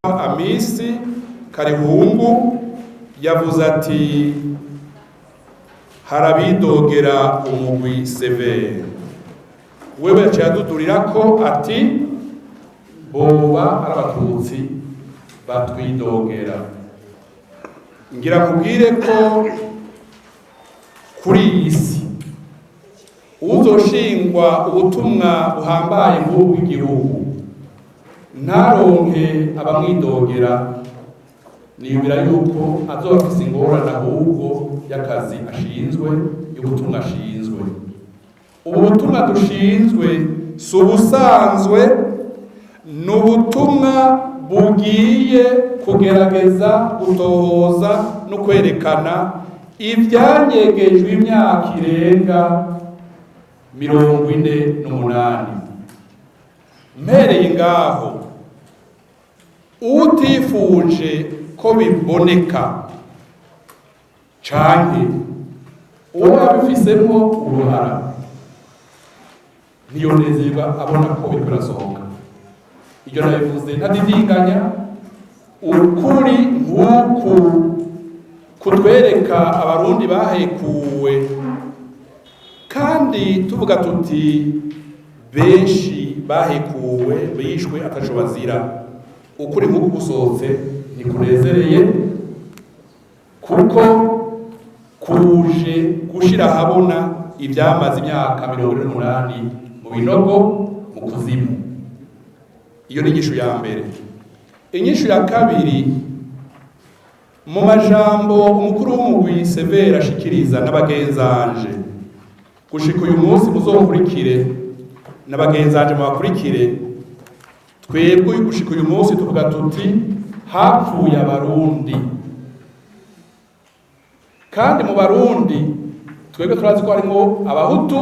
Amisi Karihungu yavuze ati harabidogera umugwi CVR. Wewe yaciye adudurira ko ati boba ari abatutsi batwidogera. Ngira nkubwire ko kuri iyi si uzoshingwa ubutumwa buhambaye nk'ubu bw'igihugu ntaronke abamwidogera, niyumvira yuko azoba afise ingorane ahubwo y'akazi ashinzwe, y'ubutumwa ashinzwe. Ubu butumwa dushinzwe si ubusanzwe, ni ubutumwa bugiye kugerageza gutohoza no kwerekana ivyanyegejwe imyaka irenga 48. Mpereye ngaho, utifuje ko biboneka canke uwo abifisemo uruhara ntiyonezerwa abona ko biriko birasohoka. Ibyo nabivuze ntadidinganya. Ukuri nk'uku kutwereka abarundi bahekuwe, kandi tuvuga tuti benshi bahekuwe bishwe ataco bazira. Ukuri nk'uku gusohotse ntikunezereye, kuko kuje gushira ahabona ivyamaze imyaka 48 mu binogo, mu kuzimu. Iyo ni inyishu ya mbere. Inyishu ya kabiri, mu majambo umukuru w'umugwi CVR ashikiriza n'abagenzanje gushika uyu munsi, muzokurikire n'abagenzanje mubakurikire, twebwe gushika uyu munsi tuvuga tuti hapfuye abarundi. Kandi mu barundi twebwe turazi ko harimo abahutu,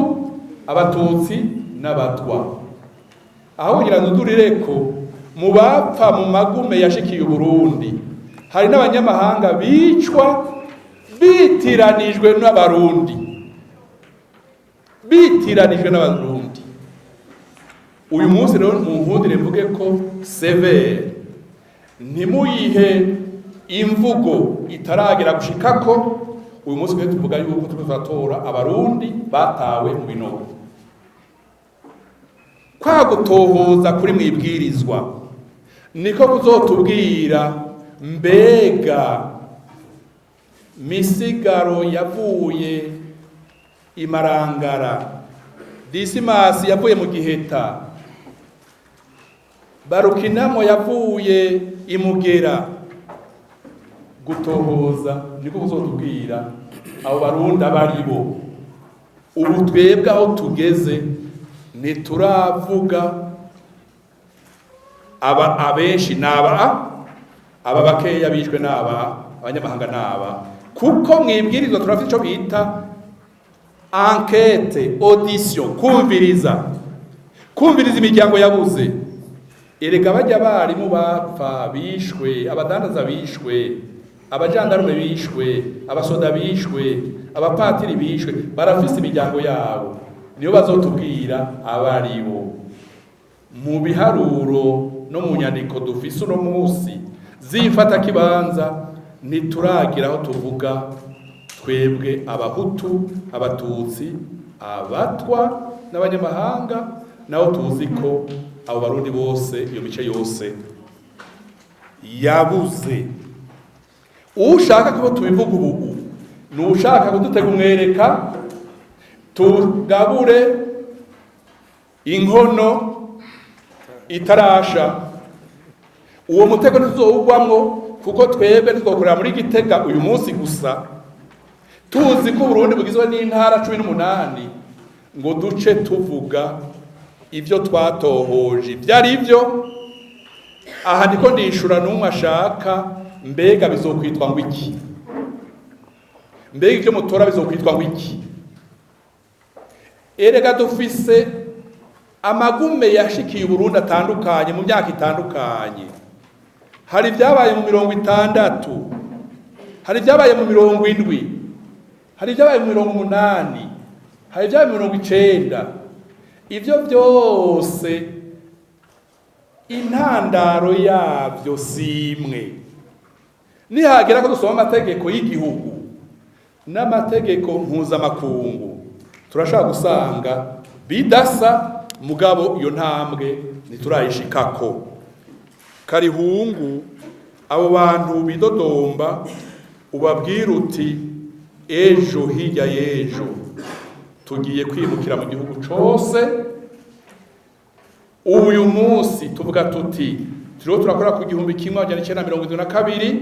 abatutsi n'abatwa. Aho kugira ngo durireko mu bapfa mu magume yashikiye Uburundi, hari n'abanyamahanga bicwa bitiranijwe n'abarundi, bitiranijwe n'abarundi. Uyu munsi rero mu nkundire mvuge ko CVR ntimuyihe imvugo itaragera gushikako. Uyu munsi twe tuvuga yuko turiko turatora abarundi batawe mu binogo. Kwa gutohoza kuri mwibwirizwa niko kuzotubwira mbega Misigaro yavuye imarangara, Disimasi yavuye mu Giheta, Barukinamo yavuye imugera. Gutohoza niko kuzotubwira abo barundi abaribo. Ubu twebwe aho tugeze ntituravuga aba abenshi naba aba, bakeya bishwe naba, abanyamahanga naba, kuko mwibwirizwa turafite ico bita enquête, audition, kumviriza, kumviriza imiryango yabuze. Erega bajya abarimu bapfa bishwe, abadandaza bishwe, abajandarume bishwe, abasoda bishwe, abapatiri bishwe, barafise imiryango yabo, niyo bazotubwira abaribo. Mu biharuro no mu nyandiko dufise uno munsi zifata kibanza, ntituragira aho tuvuga twebwe abahutu, abatutsi, abatwa n'abanyamahanga. Naho tuzi ko abo barundi bose, iyo mice yose yabuze. Ushaka ko tubivuga ubu ni ushaka kudutega umwereka tugabure inkono itarasha. Uwo mutego ntituzowugwamwo, kuko twebwe ntitwokorera muri Gitega uyu munsi gusa, tuzi ko Uburundi bugizwe n'intara 18, ngo duce tuvuga ibyo twatohoje ibyo ari byo. Aha ndiko ndishura n'umwe ashaka mbega bizokwitwa ngo iki, mbega ibyo mutora bizokwitwa ngo iki. Erega dufise amagume yashikiye Uburundi atandukanye mu myaka itandukanye. Hari ibyabaye mu 60, hari ibyabaye mu 70, hari ibyabaye mu 80, hari ibyabaye mu 90. Ibyo byose Intandaro yavyo simwe. Nihagera ko dusoma amategeko y'igihugu n'amategeko mpuzamakungu, turashobora gusanga bidasa, mugabo iyo ntambwe ntiturayishikako. Karihungu, abo bantu bidodomba ubabwira uti: ejo hirya y'ejo tugiye kwimukira mu gihugu cose. Uyu munsi tuvuga tuti turiho turakora ku 1972,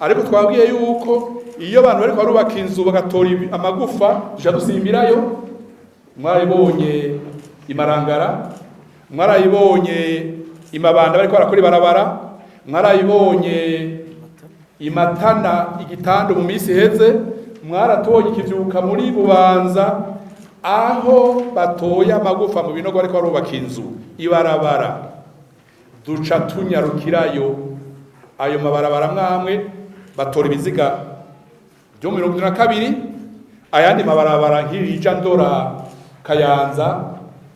ariko twabwiye yuko iyo abantu bariko barubaka inzu bagatora amagufa, duca dusimbirayo. Mwarayibonye imarangara, mwarayibonye imabanda bariko barakora ibarabara, mwarayibonye imatana igitando mu minsi iheze, mwaratubonye ikivyuka muri Bubanza aho batoye amagufa mu binogo bariko barubaka inzu ibarabara, duca tunyarukirayo. Ayo mabarabara mwamwe batora ibiziga byo mu 72, ayandi mabarabara nk'irija Ndora Kayanza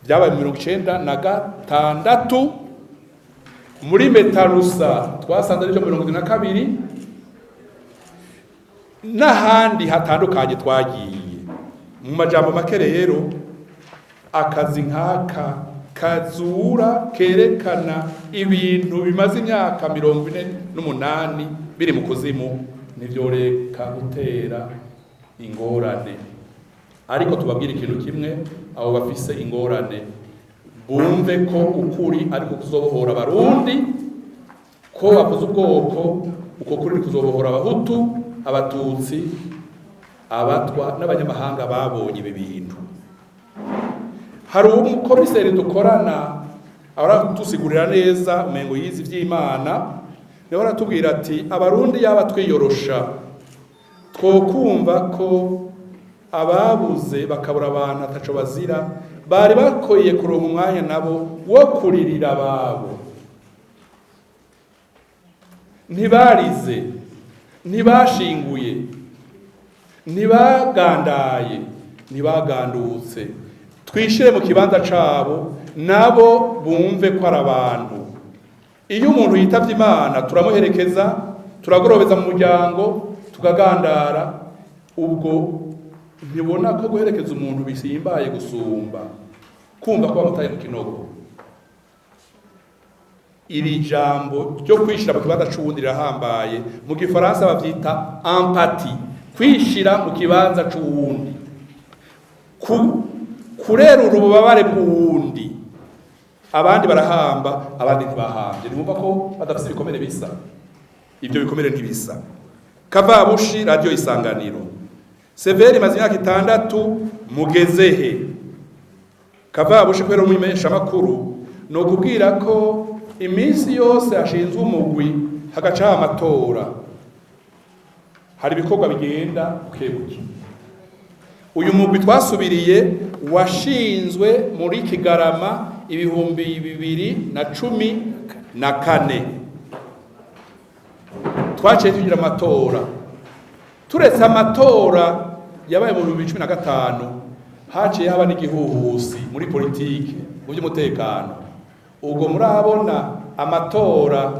byabaye mu 96, muri Metarusa twasanze ari byo 72, n'ahandi hatandukanye twagiye. Mu majambo make rero, akazi nk'aka kazura kerekana ibintu bimaze imyaka 48 biri mu kuzimu ntivyoreka gutera ingorane. Ariko tubabwira ikintu kimwe: abo bafise ingorane bumve ko ukuri ariko kuzobohora Abarundi, ko bavuze ubwoko, uko kuri kuzobohora Abahutu, Abatutsi, Abatwa n'abanyamahanga babonye ibi bintu. Hari umukomiseri dukorana aratusigurira neza, umengo yize ivy'Imana, niho aratubwira ati: Abarundi yaba twiyorosha twokumva ko ababuze bakabura abantu ataco bazira bari bakwiye kuronka umwanya nabo wo kuririra ababo. Ntibarize, ntibashinguye, ntibagandaye, ntibagandutse. Twishire mu kibanza cabo, nabo bumve ko ari abantu. Iyo umuntu yitavye Imana turamuherekeza, turagorobeza mu muryango, tukagandara. Ubwo ntibona ko guherekeza umuntu bisimbaye gusumba kumva ko bamutaye mu kinogo? Iri jambo ryo kwishira mu kibanza c'uwundi rirahambaye. Mu gifaransa bavyita empathie, kwishira mu kibanza c'uwundi, kurerura ububabare bw'uwundi. Abandi barahamba, abandi ntibahambye. Ntibumva ko badafise ibikomere bisa? Ibyo bikomere ntibisa. Kavabushi, Radio Isanganiro: CVR imaze imyaka 6, mugeze he? Kavabushi, kubera umumenyeshamakuru, ni ukubwira ko iminsi yose hashinzwe umugwi hagacaho amatora, hari ibikorwa bigenda bukebuke. Uyu mugwi twasubiriye washinzwe muri Kigarama 2014. Twaciye tugira amatora. Turetse amatora yabaye mu 2015, haciye haba n'igihuhusi muri politike, mu by'umutekano. Ubwo murabona amatora,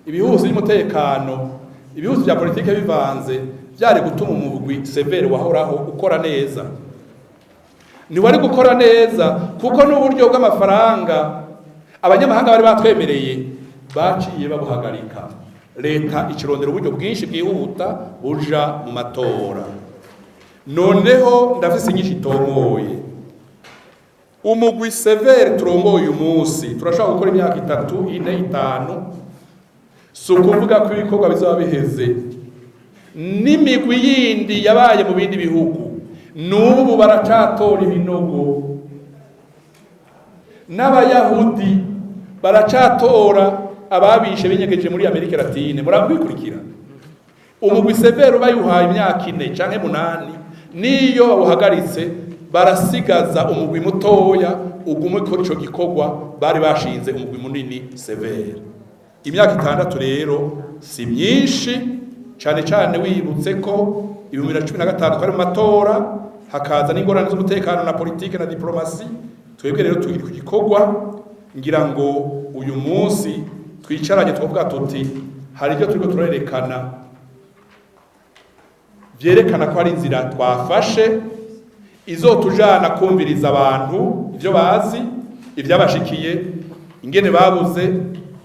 ibihuhusi by'umutekano, ibihuhusi bya politike bivanze, byari gutuma umugwi CVR wahoraho ukora neza? Ntiwari gukora neza, kuko n'uburyo bw'amafaranga abanyamahanga bari batwemereye baciye babuhagarika. Leta ikirondera uburyo bwinshi bwihuta buja mu matora. Noneho ndafise inyinshi itomoye. Umugwi CVR turongoye uyu munsi turashobora gukora imyaka 3, 4, 5. Si ukuvuga ko ibikorwa bizaba biheze. N'imigwi yindi yabaye mu bindi bihugu, n'ubu baracatora ibinogo. N'Abayahudi baracatora ababishe binyegeje muri Amerika Latine. Murabikurikira. Umugwi CVR bayuhaye imyaka 4 canke 8, niyo bawuhagaritse barasigaza umugwi mutoya ugume kuri ico gikorwa bari bashinze umugwi munini CVR. Imyaka 6 rero si myinshi cane cane, wibutse ko 2015 twari mu matora, hakaza n'ingorane z'umutekano na politike na diplomasi. Twebwe rero turi ku gikorwa. Ngira ngo uyu munsi twicaranye twavuga tuti hari ibyo turiko turerekana vyerekana ko ari inzira twafashe izotujana kumviriza abantu ivyo bazi, ivyabashikiye, ingene babuze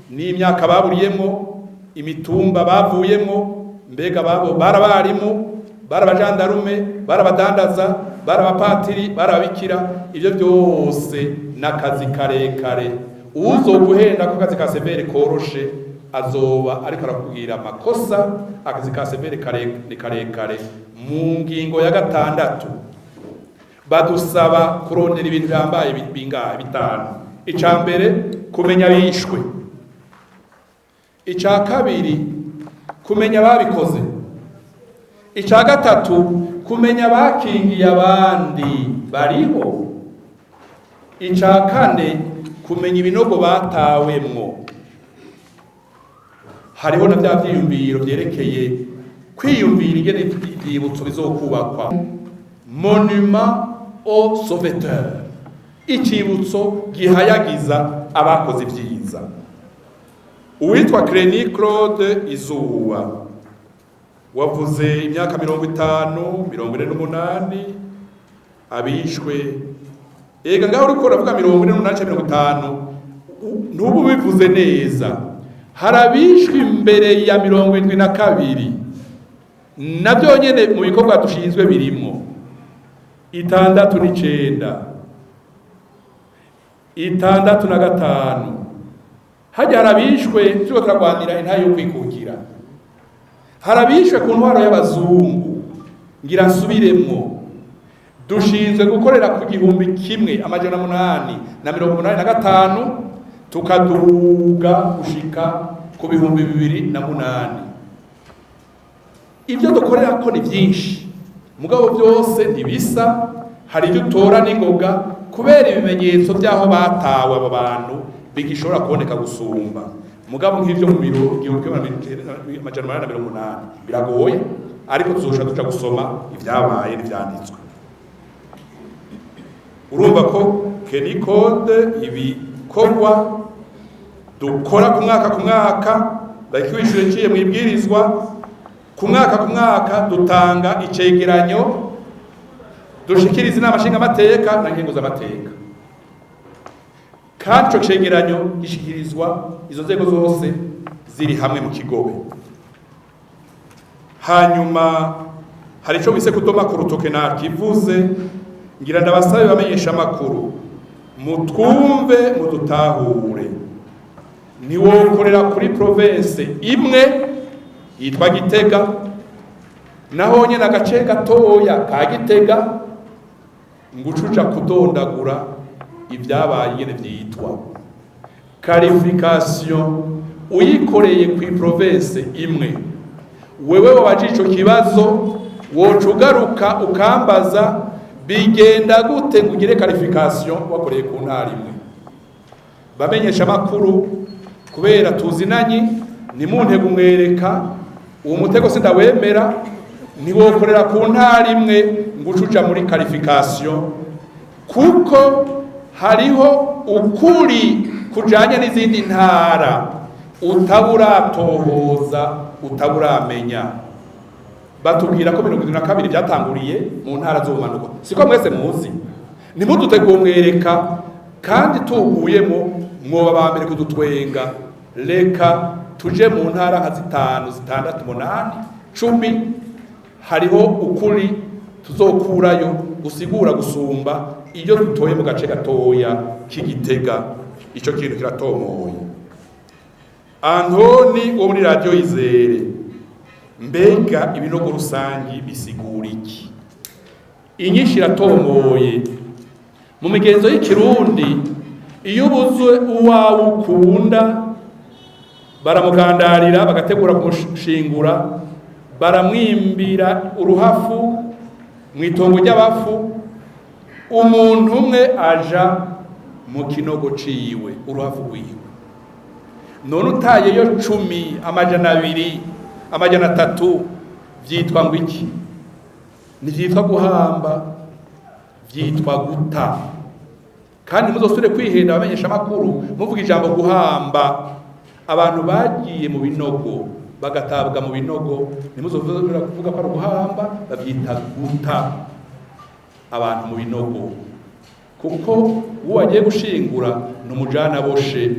n'imyaka baburiyemo, imitumba bavuyemo, mbega babo barabarimu, barabajandarume, barabadandaza, barabapatiri, barababikira. Ivyo byose n'akazi karekare. Uwuzoguhenda ko akazi ka CVR koroshe azoba ariko arakubwira amakosa. Akazi ka CVR ni karekare. Mu ngingo ya gatandatu badusaba kurondera ibintu byambaye bingahe? Bitanu. Ica mbere, kumenya bishwe. Ica kabiri, kumenya babikoze. Ica gatatu, kumenya bakingiye abandi bariho. Ica kane, kumenya ibinogo batawemwo. Hariho na bya vyiyumviro vyerekeye kwiyumvira ingene ivyibutso bizokubakwa, monument au sauveteur, icibutso gihayagiza abakoze ivyiza. Uwitwa Creni Claude Izuba wavuze imyaka 50, 48 abishwe. Ega ngaho uriko uravuga 48 canke 50, ntubu bivuze neza. Hari abishwe imbere ya 72, nabyo nyene mu bikorwa dushinzwe birimwo. 69, 65, hajya hari abishwe turiko turagwanira intahe yo kwikukira, hari abishwe ku ntwaro y'abazungu. Ngira nsubiremwo: dushinzwe gukorera ku 1885 tukaduga gushika ku 2008. Ibyo dukorera ko ni byinshi, mugabo byose ntibisa. Hari ibyo utora n'ingoga kubera ibimenyetso by'aho batawe abo bantu bigishobora kuboneka gusumba. Mugabo nk'ibyo mu biro 1880 biragoye, ariko tuzosha duca gusoma ibyabaye n'ivyanditswe. Urumva ko Kenicode ibikorwa dukora ku mwaka ku mwaka ndakiwishyure nciye mu ibwirizwa. Ku mwaka ku mwaka dutanga icegeranyo dushikiriza inama nshingamateka na nkenguzamateka, kandi ico cegeranyo gishikirizwa izo nzego zose ziri hamwe mu kigobe. Hanyuma hari ico bise kudoma ku rutoke, nakivuze. Ngira ndabasabe bamenyesha amakuru, mutwumve, mudutahure. Ntiwokorera kuri province imwe yitwa Gitega, naho nyene agace gatoya ka Gitega, ngo ucuja kudondagura ibyabaye ingene vyitwa. Qualification uyikoreye ku province imwe, wewe wabaje ico kibazo, woca ugaruka ukambaza bigenda gute ngo ugire qualification wakoreye ku ntara imwe. Bamenyesha amakuru, kubera tuzinanye, nimuntege umwereka uwo mutego, sindawemera. Ntiwokorera ku ntara imwe ngo uce uja muri qualification, kuko hariho ukuri kujanye n'izindi ntara utaburatohoza, utaburamenya. Batubwira ko 72 byatanguriye mu ntara z'ubumanuko, siko mwese muzi? Ntimudutege umwereka, kandi tuguyemo mwoba ba mbere kudutwenga. Reka tuje mu ntara nka zitanu, zitandatu, umunani, 10, hariho ukuri tuzokurayo gusigura gusumba iyo dutoye mu gace gatoya k'Igitega. Ico kintu kiratomoye. Antoni wo muri Radiyo Izere, mbega ibinogo rusangi bisigura iki? Inyinshi iratomoye. Mu migenzo y'ikirundi, iyo ubuze uwawe ukunda, baramugandarira, bagategura kumushingura, baramwimbira uruhafu mu itongo ry'abafu. Umuntu umwe aja mu kinogo ciwe, uruhafu rwiwe. None utayeyo 10, 200, 300, vyitwa ngo iki? Ntivyitwa guhamba, vyitwa guta. Kandi muzosubire kwihenda, abamenyesha amakuru, muvuga ijambo guhamba. Abantu bagiye mu binogo, bagatabwa mu binogo, ntimuzosubire kuvuga ko ari uguhamba, bavyita guta abantu mu binogo, kuko uwo wagiye gushingura ni umujana boshe,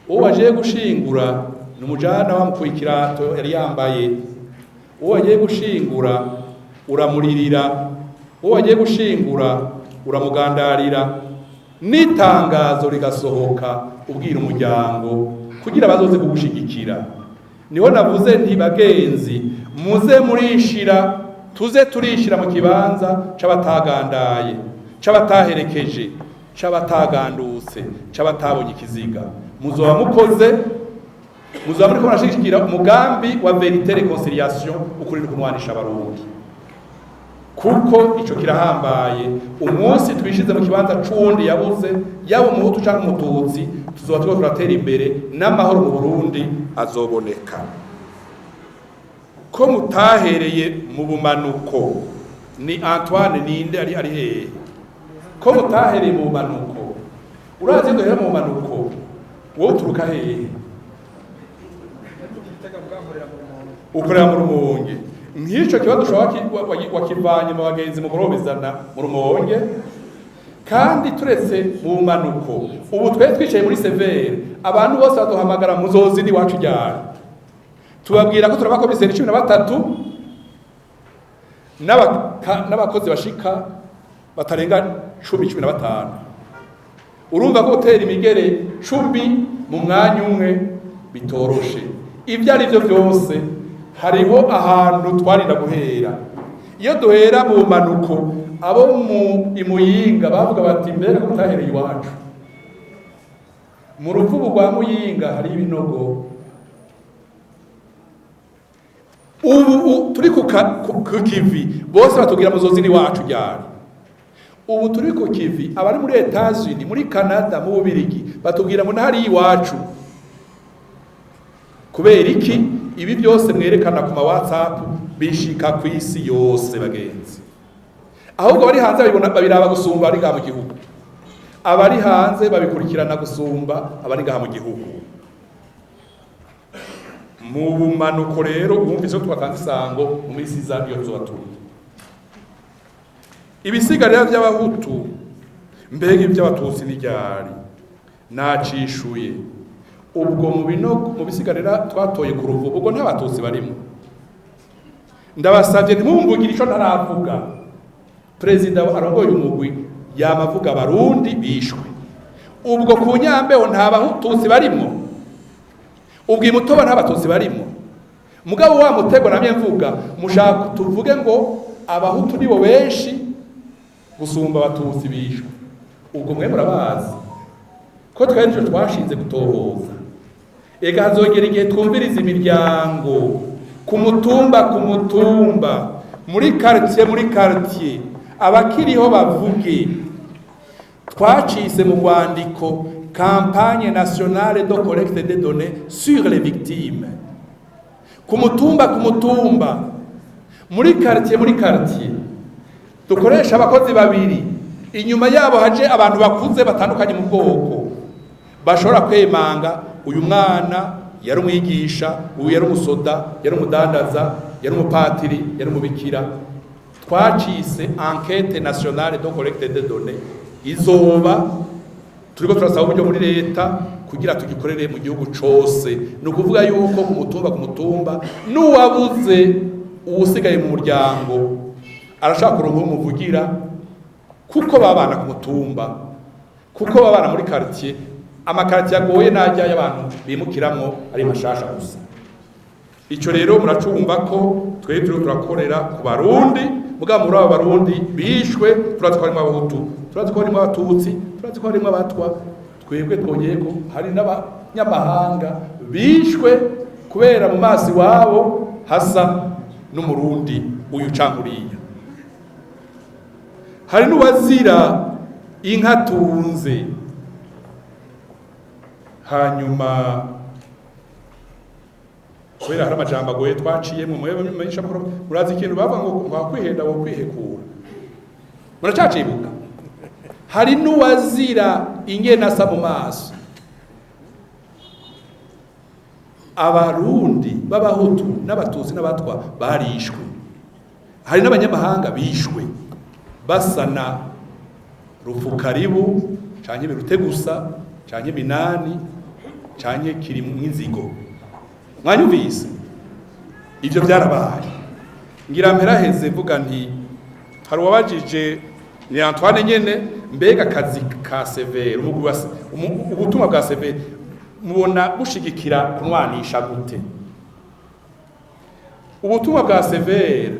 uwo wagiye gushingura ni umujana wamukuye ikirato yari yambaye, uwo wagiye gushingura uramuririra, uwo wagiye gushingura uramugandarira, n'itangazo rigasohoka ubwira umuryango kugira bazoze kugushigikira. Niho navuze nti: bagenzi, muze murishira, tuze turishira mu kibanza c'abatagandaye, c'abataherekeje, c'abatagandutse, c'abatabonye ikiziga. Muzoba mukoze, muzoba muriko murashigikira umugambi wa vérité, réconciliation, ukuri no kunwanisha Abarundi, kuko ico kirahambaye. Umunsi twishize mu kibanza c'uwundi yabuze, yaba Umuhutu canke Umututsi, tuzoba turiko turatera imbere n'amahoro mu Burundi azoboneka. Ko mutahereye mu bumanuko? Ni Antoine, ninde ari hehe? Ko mutahereye mu bumanuko? Urazi duhera mu bumanuko, wowe uturuka hehe? Ukorera mu Rumonge. Nk'ico kibazo ushobora wakivanye mu bagenzi mugorobezana mu Rumonge. Kandi turetse mu bumanuko, ubu twari twicaye muri CVR, abantu bose baduhamagara: muzozi n'iwacu ryari? Tubabwira ko turi abakomiseri 13 n'abakozi bashika batarenga 10, 15. Urumva ko gutera imigere 10 mu mwanya umwe bitoroshe. Ibyo ari byo byose, hariho ahantu twarinda guhera. Iyo duhera mu bumanuko, abo mu Imuyinga bavuga bati: mbega ko mutahereye iwacu mu Ruvubu rwa Muyinga hari ibinogo? Ubu turi ku kivi, bose batubwira: muzozi iwacu ryari? Ubu turi ku kivi, abari muri Etats-Unis, muri Canada, mu Bubirigi batubwira ngo ntari iwacu. Kubera iki? Ibi byose mwerekana ku ma WhatsApp bishika ku isi yose, bagenzi. Ahubwo bari hanze babibona, babiraba gusumba abari ngaha mu gihugu. Abari hanze babikurikirana gusumba abari ngaha mu gihugu. Mu bumanuko rero, wumvise ko twatanze isango mu minsi iza iyo tuzoba turi. Ibisigarira by'Abahutu, mbega iby'Abatutsi n'iryari? Nacishuye. Ubwo mu binogo, mu bisigarira twatoye ku Ruvubu, ubwo nta Batutsi barimo? Ndabasabye ntimumvugire ico ntaravuga. Perezida arongoye umugwi yama avuga Abarundi bishwe. Ubwo ku Nyambeho nta Batutsi barimwo? Ubwo Imutoba nta Batutsi barimwo? Mugabo wa mutego namye mvuga, mushaka tuvuge ngo Abahutu nibo benshi gusumba Abatutsi bishwe. Ubwo mwe murabazi ko twari nico twashinze gutohoza. Ega hazogera igihe twumviriza imiryango ku mutumba, ku mutumba, muri quartier, muri quartier, abakiriho bavuge. Twacise mu rwandiko campagne nationale de collecte des données sur les victimes, ku mutumba, ku mutumba, muri quartier, muri quartier. Dukoresha abakozi babiri, inyuma yabo haje abantu bakuze batandukanye mu bwoko, bashobora kwemanga: uyu mwana yari umwigisha, uyu yari umusoda, yari umudandaza, yari umupatiri, yari umubikira. Twacise enquête nationale de collecte des données. Izoba turiko turasaba uburyo muri leta kugira tugikorere mu gihugu cose. Ni ukuvuga yuko ku mutumba, ku mutumba, n'uwabuze uwusigaye mu muryango arashaka kuronka umuvugira, kuko babana ku mutumba, kuko babana muri quartier. Ama quartier agoye najya y'abantu bimukiramwo ari mashasha gusa. Ico rero muracumva ko twebwe turiko turakorera ku Barundi. Mugabo muri abo Barundi bishwe, turazi ko harimwo Abahutu, turazi ko harimwo Abatutsi, turazi ko harimwo Abatwa. Twebwe twongeye ko hari n'abanyamahanga bishwe kubera mu maso iwabo hasa n'Umurundi uyu canke uriya. Hari n'uwazira inka atunze. Hanyuma kubera hari amajambo agoye twaciyemwo, mwebwe menyesha makuru murazi ikintu bavuga ngo wakwihenda wo kwihekura, muracacibuka? Hari n'uwazira ingene asa mu maso. Abarundi b'Abahutu n'Abatutsi n'Abatwa barishwe, hari n'abanyamahanga bishwe basa na Rupfukaribu canke Birutegusa canke Minani canke Kirimwinzigo. Mwanyumvise, ivyo byarabaye. Ngira mperaheze mvuga nti hari uwabajije, ni Antoine nyene: mbega akazi ka CVR, umugwi wa ubutumwa bwa CVR mubona bushigikira kunwanisha gute? Ubutumwa bwa CVR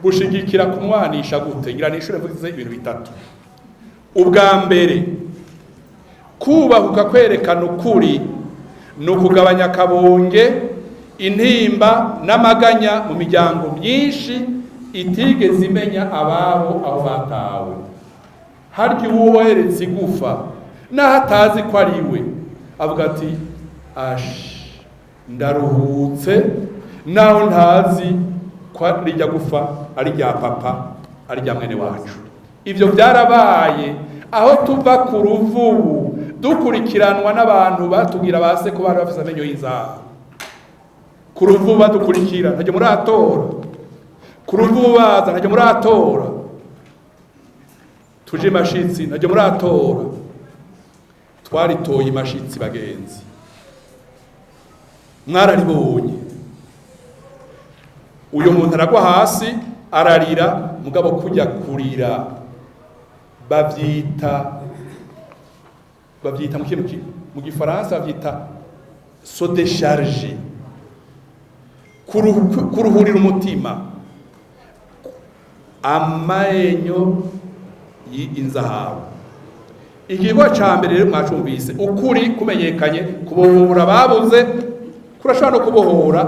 bushigikira kunwanisha gute? Ngira nishure mvuze ibintu bitatu. Ubwa mbere, kubahuka kwerekana ukuri ni ukugabanya akabonge, intimba n'amaganya mu miryango myinshi itigeze imenya ababo aho batawe. Harya uwo weretse igufa, naho atazi ko ari we, avuga ati: "Ashi, ndaruhutse, naho ntazi ko rijya gufa ari rya papa, ari rya mwene wacu." Ibyo byarabaye aho tuva ku Ruvubu, dukurikiranwa n'abantu batubwira base ko bari bafise amenyo y'inzahabu. Ku Ruvubu badukurikira, ntajya muratora. Ku Ruvubu baza, ntajya muratora. Tuje Mashitsi, ntajya muratora. Twaritoye Imashitsi, bagenzi, mwararibonye. Uyu muntu aragwa hasi ararira, mugabo kujya kurira bavyita mu kintu mu Gifaransa bavyita se décharger, kuruhurira umutima, amenyo y'inzahabu. Igikorwa ca mbere rero mwacumvise: ukuri kumenyekanye, kubohora ababuze, kurashobora no kubohora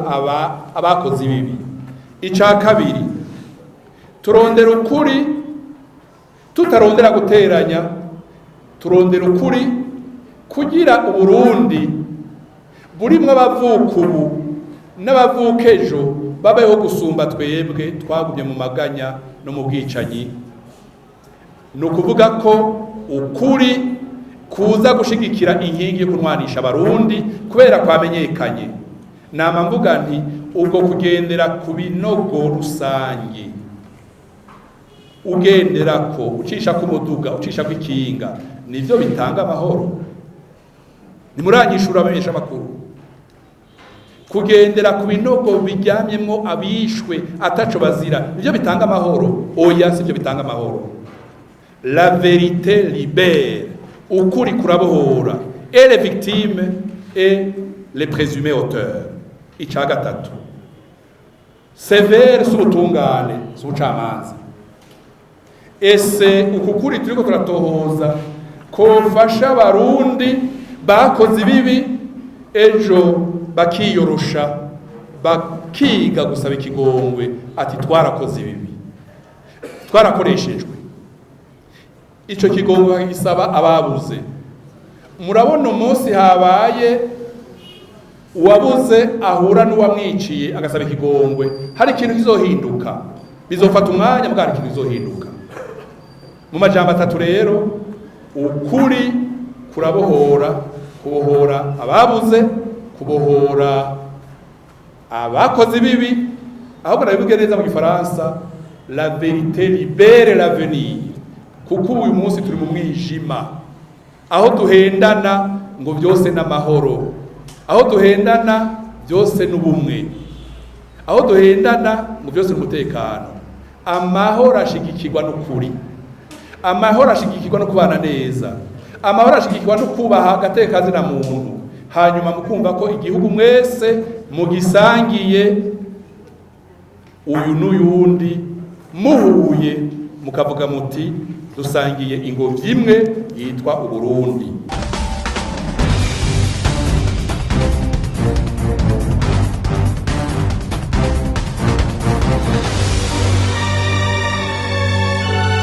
abakoze ibibi. Ica kabiri, turondera ukuri tutarondera guteranya. Turondera ukuri kugira Uburundi burimwo abavuka ubu n'abavuka ejo babeho gusumba twebwe twagumye mu maganya no mu bwicanyi. Ni ukuvuga ko ukuri kuza gushigikira inkingi yo kunwanisha Abarundi kubera kwamenyekanye. Nama mvuga nti ubwo kugendera ku binogo rusange, ugendera ko ucisha ku muduga, ucisha ku ikinga, nivyo bitanga amahoro? Nimuranyishura, abamenyesha amakuru. Kugendera ku binogo biryamyemwo abishwe ataco bazira, nivyo bitanga amahoro? Oya, sivyo bitanga amahoro. La vérité libère, ukuri kurabohora, et les victimes et les présumés auteurs. Ica gatatu, CVR si ubutungane, si ubucamanza. Ese uku kuri turiko turatohoza kofasha Abarundi bakoze ibibi ejo bakiyorosha, bakiga gusaba ikigongwe, ati: "Twarakoze ibibi, twarakoreshejwe"? Ico kigongwe bagisaba ababuze. Murabona umunsi habaye uwabuze ahura n'uwamwiciye agasaba ikigongwe, hari ikintu kizohinduka. Bizofata umwanya, mbwa hari ikintu kizohinduka. Mu majambo atatu rero, ukuri kurabohora: kubohora ababuze, kubohora abakoze ibibi. Ahubwo nabivuge neza mu Gifaransa: la vérité libère l'avenir, kuko uyu munsi turi mu mwijima, aho duhendana ngo byose n'amahoro, aho duhendana byose n'ubumwe, aho duhendana ngo byose n'umutekano. Amahoro ashigikirwa n'ukuri, amahoro ashigikirwa no kubana neza, amahoro ashigikirwa no kubaha agateka na muntu, hanyuma mukumva ko igihugu mwese mugisangiye, uyu n'uyundi muhuye mukavuga muti: "Dusangiye ingobyi imwe yitwa Uburundi."